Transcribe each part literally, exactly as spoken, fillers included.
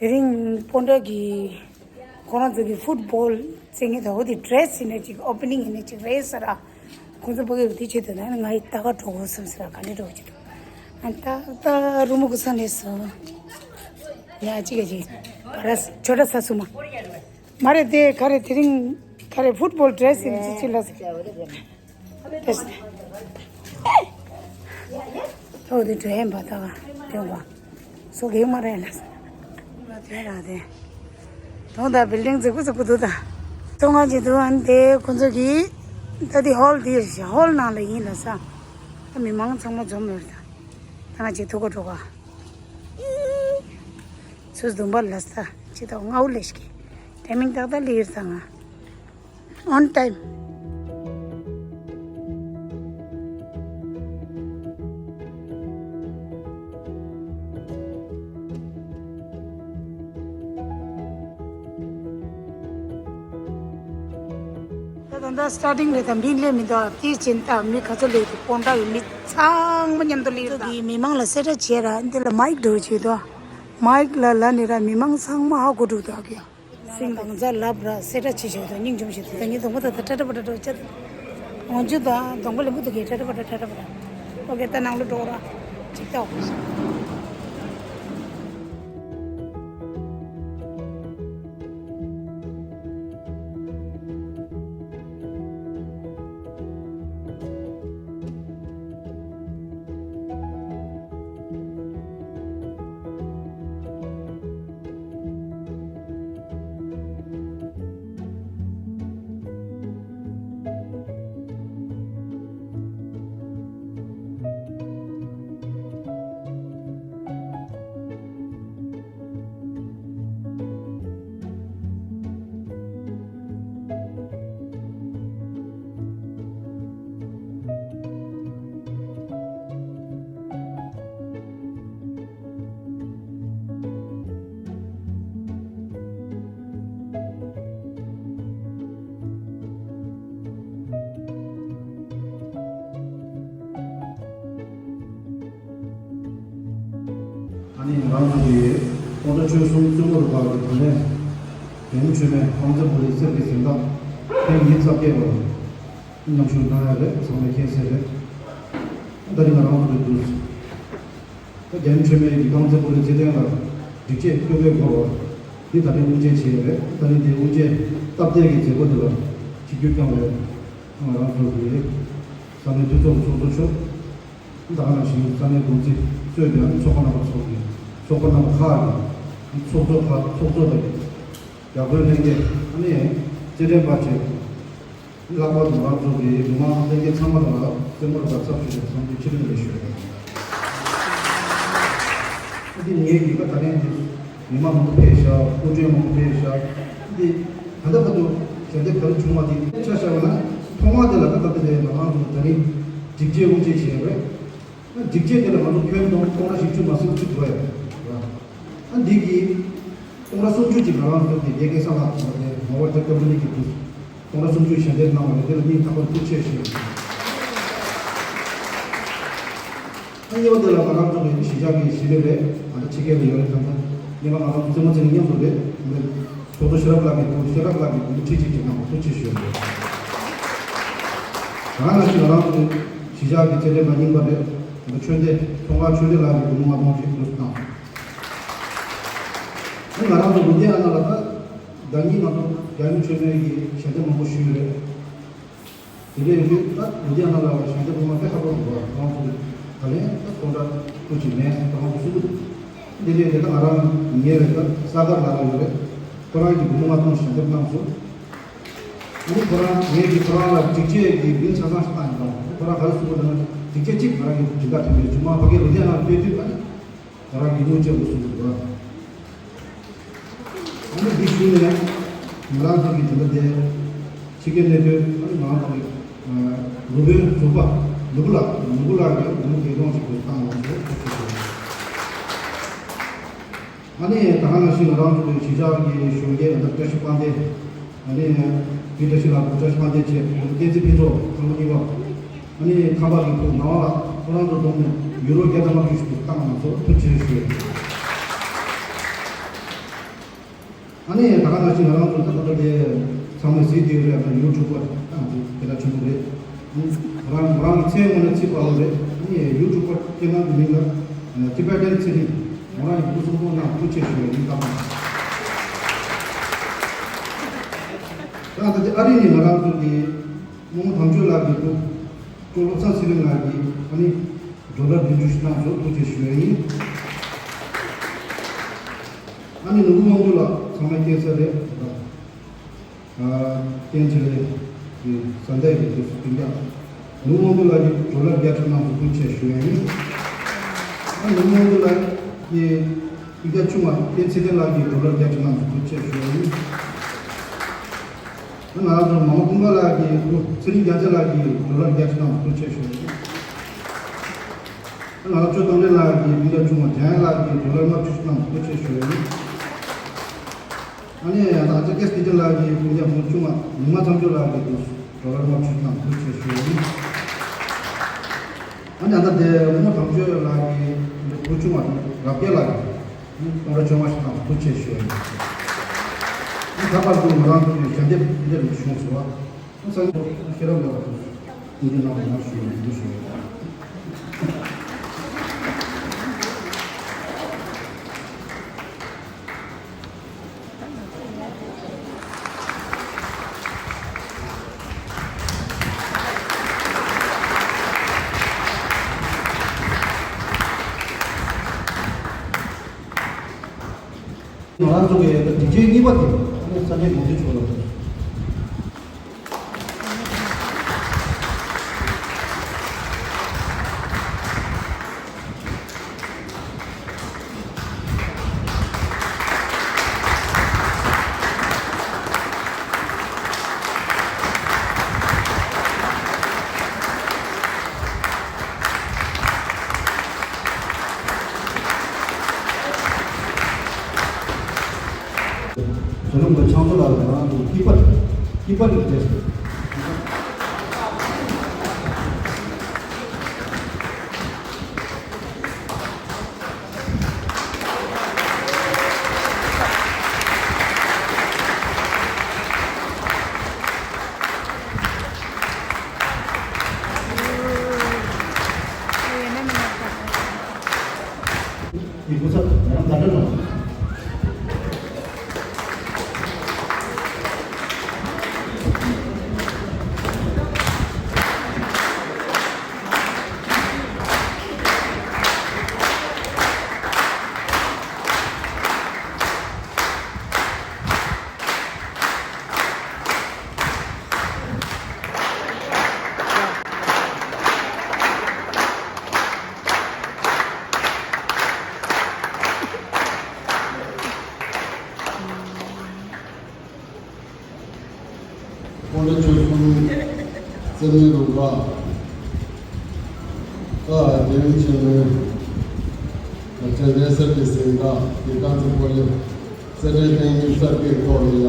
དེ་རིང་སྤོན་ཊ་གི་ཁོ་རང་ཚོ་གི་ཕུཊ་བོལ་རྩེད་མཁན་དང་འོ་དེ་ཌི་རེ་སི་ཡིན་ན་ཅིག་ཨོ་པེ་ནིང་ཡིན་ན་ཅིག་རེད་ཟེར་ར། ཁོང་ཚོ་ཕ་གི་དེ་བྱེད་དུས་ན་ང་ཡི་ལྟ་ག་འགྲོ་དགོས་བསམ་ཟེར་ར། ག་འདྲ་འགྲོ་གི་འདུག་ཨ་ཏག་ཏག་རུ་མོ་གི་ས་ནས་སོ། ཡ་ཅིག་ག་ཅིག་བ་ར་ཆོ་འདྲ་ས་སུ་མ། མ་རེད་དེ་ག་རེ་དེ་རིང་ག་རེ་ཕུཊ་བོལ་ཌི་རེ་སི་ཡིན་ཅིག་ཅིག་ལ་ཟེར། ཏོ་དེ་དྲན་པ་ད་དེ་བ་སོ་གེ་མ་རེད་ལ། དེ་ར་དེ་དོང་དང་བིལ་ཌིང་ཟེར་གུ་ཟེར་གུ་འདུག་ད་ཐོག་ང་ཅི་འདུག་ཨ་ནི་དེ་ཁོ་ཚོ་གི་ད་དེ་ཧོལ་དེ་ཧོལ་ནང་ལ་ཡིན་ལ་ས། ད་མི་མང་ཚང་མ་འཛོམས་ཡོད་ད། ད་ང་ཅི་ཐུག་ག་འགྲོ་ག་ཚོས་དུམ་པ་ལ་ས་ཅི་ད་ང་འུ་ལས་ཀི་ཊའི་མིང་ཏག་ཏག་ལི་ཡིར་ས་ང་། On time. ད་ད་ད་སི་ཊར་ཊིང་རེད་ད། མི་སླེབས་མི་འདུག་ཨ་དེའི་ཕྱིན་ད་མི་ག་ཚོད་སླེབས་འདུག་སྤོན་ཊ་ཡི་མི་ཚང་མ་མཉམ་དུ་སླེབས་ད། མི་མང་ལ་གསལ་བསྒྲགས་བྱས་ར་འདི་ལ་མའིག་འགྲོ་བྱེད་དོ། མའིག་ལ་ལ་ནི་ར་མི་མང་ཚང་མ་ཧ་གོ་འགྲོ་འདུག་ཨ་ཀི་ཡ། སིང་གང་ཟག་ལབ་ར་གསལ་བསྒྲགས་བྱེད་ཆོག་དང་སྙིང་འཇོམས་ཤིག་དང་ཉིན་དང་པོ་དང་ད་ཁྲ་ཁྲ་པ་ཁྲ་ཁྲ་བ་ཅག་དང་འོང་ཆུ་དང་དང་པོ་ལེན་པོ་དུ་གི་ཁྲ་ཁྲ་པ་ཁྲ་ཁྲ་ཁྲ་པ་ཁྲ། ཨོ་ཀེ་ད་ནང་ལོ་འགྲོ་ར་ཅིག་ཏོ། ཨ་ནི་ང་རང་ཚོ་གི་སྤོན་ཊ་ཆོལ་གསུམ་བཙུན་མོ་རུ་བབས་པའི་དུས་ནས་རྒྱལ་མོ་མཆོད་མེ་ཁང་བརྩེགས་པོ་ལི་གསེར་གྱི་གཟེངས་རྟགས་ཐེངས་ཉི་ཤུ་རྩ་བརྒྱད་པར་མཉམ་ཞུགས་གནང་ཡ་རེད། ཚང་མས་མཁྱེན་གསལ་རེད། ད་རིང་ང་རང་ཚོ་གི་འདུག་ད་རྒྱལ་ཡུམ་ཆོས་འཕེལ་གྱི་རྐང་རྩེད་སྤོ་ལོའི་རྩེད་འགྲན་ལ་སྒྲིག་ཆས་ཐོ་བཀོད་སྐོར་བ་འདི་ད་ལན་དབུ་འབྱེད་བྱས་ཡོད་རེད། ད་ལན་དེའི་དབུ་འབྱེད་སྟབས་བདེ་གི་མཛད་སྒོ་འདི་ལ་ཆིབས་བསྒྱུར་བསྐྱངས་པའི་ང་རང་ཚོ་གི་ས་གནས་འཐུས་ཚོགས་ཚོགས་གཙོ་མཆོག་ད་ག་ནང་བཞིན་ས་གནས་འགོ་འཛིན་གཙོས་པའི་ཚོགས་པ་རྣམ་པ་ཚོ་གི་ཚོགས་པ་རྣམ་པ་ཁག་གི་ཚོགས་གཙོ་ཁག་ཚོགས་གཙོ་དང་ཡག་པོའི་ལྷན་རྒྱས་ཨ་ནི་རྩེད་འགྲན་པ་བཅས། ལྷག་པར་དུ་ང་ཚོ་གི་མི་མང་ལྷན་རྒྱས་ཚང་མ་ལ་རྩེད་མོ་རུ་ཁག་ཚབ་ཞུས་པའི་བསམ་འདུན་ཆེ་བསྟོད་རེ་ཞུ། འདི་ངའི་ཡིག་པ་ད་ལན་འདི་མི་མང་མང་པོ་ཕེབས་ཤག་སྐུ་མགྲོན་མང་པོ་ཕེབས་ཤག་འདི་ད་ལྟ་བར་དུ་ཞལ་འདེབས་ག་རེ་བྱུང་བ་དེ་ཆ་བཞག་པ་ན་ཐོག་མ་དེ་ལ་ད་ལྟ་དེ་ལས་ང་རང་ཚོ་ད་རིང་སྒྲིག་ཆས་དབུ་འབྱེད་བྱས་པ་རེད། སྒྲིག་ཆས་དེ་ལ་ང་ཚོ་ཁྱོན་བསྡོམས་སྟོང་ཕྲག་བཞི་བཅུ་མ་ཟིན་བཅུ་དགོས་ཡ་རེད། ཨ་འདི་གི་སྟོང་ཕྲག་སུམ་ཅུ་ཅིག་ང་རང་ཚོ་གི་དགེ་རྒན་གསང་ལགས་དང་དེ་མ་བར་ཏེ་ཀམ་པ་ནི་གི་དུས་སུ་སྟོང་ཕྲག་སུམ་ཅུ་ཞལ་འདེབས་གནང་བ་རེད། དེ་ལ་སྙིང་ཐག་པ་ཐུགས་རྗེ་ཆེ་ཞུ། ཨ་གཉིས་པ་དེ་ལ་ང་རང་ཚོ་གི་གཞིས་ཆགས་ཀྱི་གཞིས་ལས་རེད། ང་ཚོ་ཕྱི་རྒྱལ་ལ་ཡོད་རེད། ད་ལྟ་གཉིས་པ་ང་རང་ཚོ་རྩེད་མོ་རྩེ་ནས་མཉམ་དུ་རེད། ཚོགས་གཙོ་ཤེས་རབ་ལགས་ཀྱི་སྐུ་ཤེས་རབ་ལགས་ཀྱི་སྐུ་ཁྲིད་ཅིག་ཅིག་གནང་བ་ཐུགས་རྗེ་ཆེ་ཞུ། ད་ག་ནང་བཞིན་ང་རང་ཚོ་གི་གཞིས་ཆགས་ཀྱི་རྩེད་འགྲན་པ་རྙིང་པ་རེད། ད་ལྟ་ཆོས་སྡེ་ཚོང་ཁང་ཆོས་སྡེ་ལགས་ཀྱི་སྒོར་མོ་ལྔ་སྟོང་ཅིག་བླུགས་གནང་བ། ཨ་ནི་ང་རང་ཚོ་ལུ་དྷི་ཡ་ན་ལ་ད་ཟླ་གཉིས་ནང་དུ་རྒྱལ་ཡུམ་ཆོས་འཕེལ་གྱི་ཞལ་འདེབས་མང་པོ་ཞུས་ཡོད་རེད། དེ་འདྲ་ཡིན་དུས་ད་ལུ་དྷི་ཡ་ན་ལ་ཞལ་འདེབས་སློབ་མ་དཔེ་ཁག་པོ་འདུག་ག་ང་ཚོ་ད་ལན་ད་སྟོང་ཕྲག་དྲུག་ཅིག་མེད་ད་ང་ཚོ་གསུང་གི་འདུག་དེ་འདྲ་ཡིན་དུས་ད་ང་རང་ཉེ་བའི་ད་ས་གར་ལ་ལ་ཡོད་རེད། ཁོ་རང་གིས་སྒོར་མོ་ལྔ་སྟོང་ཞལ་འདེབས་གནང་སོང་། ཨ་ནི་ཁོ་རང་ངེད་ཀྱིས་ཁོ་རང་ལ་སྒྲིག་ཆས་ཀྱི་བིལ་ཆ་ཚང་ཞིག་བཏང་ཡིན་པ། ཁོ་རང་ག་རེ་གསུངས་པ་ལབ་ན་སྒྲིག་ཆས་གཅིག་ང་རང་གི་སྦྱིན་བདག་ཐོན་པའི་ཇུ་མ་ཕ་གིའི་ལུ་དྷི་ཡ་ན་ཕེབས་དུས་ཨ་ནི་ང་རང་གི་དངུལ་ཆད་དགོས་གསུངས་འདུག་ག་ཨ་ནི་འདི་ཞུས་ནས་ང་རང་ཚོ་གི་དེ་འདྲ་དེ་ཕྱི་རྒྱལ་གནས་སྡོད་ཨ་ནི་ང་རང་ཚོ་གི་ལུ་བོའི་ཟུར་པ་ལུ་གུ་ལགས་ལུ་གུ་ལགས་ཀྱིས་སྒོར་མོ་བརྒྱད་སྟོང་ཞིག་བཏང་ཡོང་ཞེས་ཐུགས་རྗེ་ཆེ། ཨ་ནི་ད་ག་ནང་བཞིན་ང་རང་ཚོ་གི་གཞིས་ཆགས་ཀྱི་གཞོན་སྐྱེས་ང་ཚོ་བཀྲ་ཤིས་དཔལ་ལྡན། ཨ་ནི་བི་བཀྲ་ཤིས་ལགས་བུ་བཀྲ་ཤིས་དཔལ་ལྡན་བཅས་ང་ཚོ་བསྟན་འཛིན་ཕུན་ཚོགས་ཁང་པ་གཉིས་པ། ཨ་ནི་ཁམས་པ་གི་བུ་ངག་དབང་ལགས་ཁོ་རང་ཚོ་བསྡོམས་ནས་ཡུ་རོ་བརྒྱ་དང་ལྔ་བཅུ་ཞིག་བཏང་གནང་སོང་། ཐུགས་རྗེ་ཆེ་ཞུ། ཨ་ནི་ད་ག་ནང་བཞིན་ང་རང་ཚོ་ད་ལྟ་དེ་ཚང་མས་གཟིགས་བསྡད་ཡོད་རེད། ཨ་ནི་ཡུ་ཊུབ་པར་ཨ་ནི་དེ་ལ་ཆེན་པོ་རེད། ང་རང་ང་རང་གི་མཚན་ངོ་ནས་ཚིག་པ་ལོ་རེད། ཨ་ནི་ཡུ་ཊུབ་པར་སྐྱེ་ཁམས་ཀྱི་མིང་ལ་ཊི་བེ་ཊན་ཚེ་རིང་། ང་རང་ཡི་སྐུ་གཟུགས་མཐོང་གནང་ཐུགས་རྗེ་ཆེ་ཞུ་བ་ཡིན། ད་ད་ལྟ་དེ་ཨ་རི་ནས་ང་རང་ཚོ་གི་རྨོ་མོ་དམ་ཆོས་ལགས་ཀྱི་བུ་ཅོ་བློ་བཟང་ཚེ་རིང་ལགས་ཀྱིས་ཨ་ནི་ཌོ་ལར་བདུན་ཅུ་ཞིག་གནང་སོང་། ཐུགས་རྗེ་ཆེ་ཞུ་ཡ་ཡིན། ཨ་ནི་ནོར་བུ་དབང་འདུས་ལགས་ཚང་མས་མཁྱེན་གསལ་རེད། ཨ་རྟེན་ཆེ་ལེ་གི་བཟའ་ཟླ་གི་དུས་སུ་སྤུན་ཀྱག་ནོར་བུ་དབང་འདུས་ལགས་ཀྱིས་ཌོ་ལར་བརྒྱད་ཅུ་གནང་སོང་། ཐུགས་རྗེ་ཆེ་ཞུ་ཡ་ཡིན། ཨ་ནོར་བུ་དབང་འདུས་ལགས་ཀྱི་སྤུན་ཀྱག་ཆུང་བ་བསྟན་ཚེ་བརྟན་ལགས་ཀྱིས་ཌོ་ལར་བརྒྱད་ཅུ་གནང་སོང་། ཐུགས་རྗེ་ཆེ་ཞུ་ཡ་ཡིན། ང་རང་ཚོ་མ་མ་ཀུན་དགའ་ལགས་ཀྱི་བུ་ཚེ་རིང་རྒྱལ་མཚན་ལགས་ཀྱིས་ཌོ་ལར་བརྒྱད་ཅུ་གནང་སོང་། ཐུགས་རྗེ་ཆེ་ཞུ་ཡ་ཡིན། ང་རང་ཚོ་དོན་ལྡན་ལགས་ཀྱི་སྤུན་ཀྱག་ཆུང་བ་དྲན་ལགས་ཀྱིས་ཌོ་ལར་ལྔ་བཅུ་གནང་སོང་། ཐུགས་རྗེ་ཆེ་ཞུ་ཡ་ཡིན། ཨ་ནི་ཡང་དག་ཅེ་ཀེ་སི་ཊི་ཅན་ལགས་ཀྱི་སྤུན་ཀྱག་བུ་ཆུང་བ་ཉི་མ་མཚམས་སྦྱོར་ལགས་ཀྱིས་ཌོ་ལར་ལྔ་བཅུ་གནང་སོང་། ཐུགས་རྗེ་ཆེ་ཞུ་ཡ་ཡིན། ཨ་ནི་ད་ལྟ་དེ་རྨོ་མོ་དམ་ཆོས་ལགས་ཀྱི་བུ་ཆུང་བ་རབ་རྒྱས་ལགས་ཀྱིས་སྟོང་ཕྲག་བཅོ་ལྔ་ཞིག་གནང་སོང་། ཐུགས་རྗེ་ཆེ་ཞུ་ཡ་ཡིན། ཨ་ད་བར་དུ་ང་རང་ཚོའི་ཞལ་འདེབས་འདི་འདྲ་ཞིག་བྱུང་སོང་བ། ཨ་ཚང་མ་ཤེས་རབ་ལགས་ཀྱིས་འདི་འདྲ་གནང་བ་ཡིན་ཞུ་ཡ་ཡིན། ཞུ་ཡ་ཡིན། ང་རང་ཚོ་གི་དྲིན་ཆེན་གཉིས་པ་དེ་ཨ་ནི་ས་གནས་འགོ་འཛིན་མཆོག་ལ། བྱ་ལུང་པ་ཆང་བཟོ་ལགས་ལ་ང་རང་ཚོ་ཀི་པར་ཀི་པར་རེ་སྤྲད་སོང་། ཡི་གུ་ཚབ་ང་རང་ག་འདྲ་ནང་། ཀོང་སྤྲུལ་ཆོས་གསུམ་རྩེ་མོའི་རུ་ཁག་ཨ་རྒྱལ་ཡུམ་ཆེན་མོའི་བཅོམ་ལྡན་གསེར་གྱི་གཟེངས་རྟགས་ཀྱི་རྐང་རྩེད་སྤོ་ལོ། སེ་འབྲས་ཐེངས་གཉིས་གསར་སྤེལ་ཐོག་ནས་ཡ།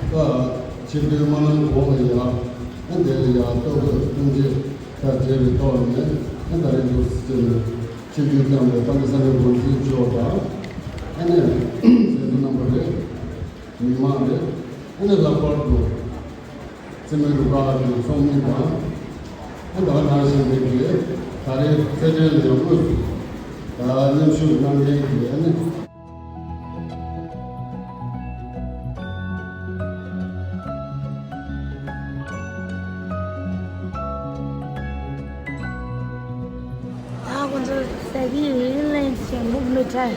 ད་ཆིབས་བསྒྱུར་སྨོན་ལམ་གོང་ལ་ཡ། ཨ་དེ་ལ་ཡ་ལྟོ་གོས་སྤུན་མཆེད་ཁ་བྱེ་བའི་ཐོག་ནས་ཨ་ད་རེས་འདུག་སེ་བྱས་ནས་ཆིབས་བསྒྱུར་བསྐྱངས་པའི་དཔལ་ལྡན་ས་གནས་འགོ་འཛིན་མཆོག་དང་། ཨ་ནི་མཛད་གཙོ་རྣམ་པ་རེད། མི་མང་རེད། ཨ་ནི་ལྷག་པར་དུ་རྩེ་མོའི་རུ་ཁག་གི་ཚོགས་མི་དང་། ཨ་ནི་ད་ག་ནང་བཞིན་པའི་གི་ད་རེས་རྩེད་འགྲན་ལ་ཡང་དངོས་སུ་ད་མཉམ་ཞུགས་གནང་མཁན་གྱི་ཨ་ནི། ད་ཁོང་ཚོ་ཟ་གི་ཡིན་ལན་ཞིག་མུག་མི་དྲན།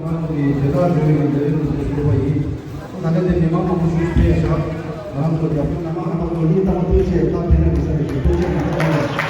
ཁོང་གིས་དེ་དག་འབྲེལ་བའི་ལས་རིམ་དུ་ཞུགས་པ་ཡིན། ད་ལྟ་དེ་མི་མང་མང་པོ་ཞིག་ཕེབས་ཤག་ང་རང་ཚོ་རྒྱབ་སྐྱོར་གནང་མཁན་རྣམ་པ་ཚོ་སྙིང་ཐག་པ་ཐུགས་རྗེ་ཆེ། ད་ཕེབས་རིན་མི་ཟེར་བའི་ཞུ་ཐུགས་རྗེ་ཆེ།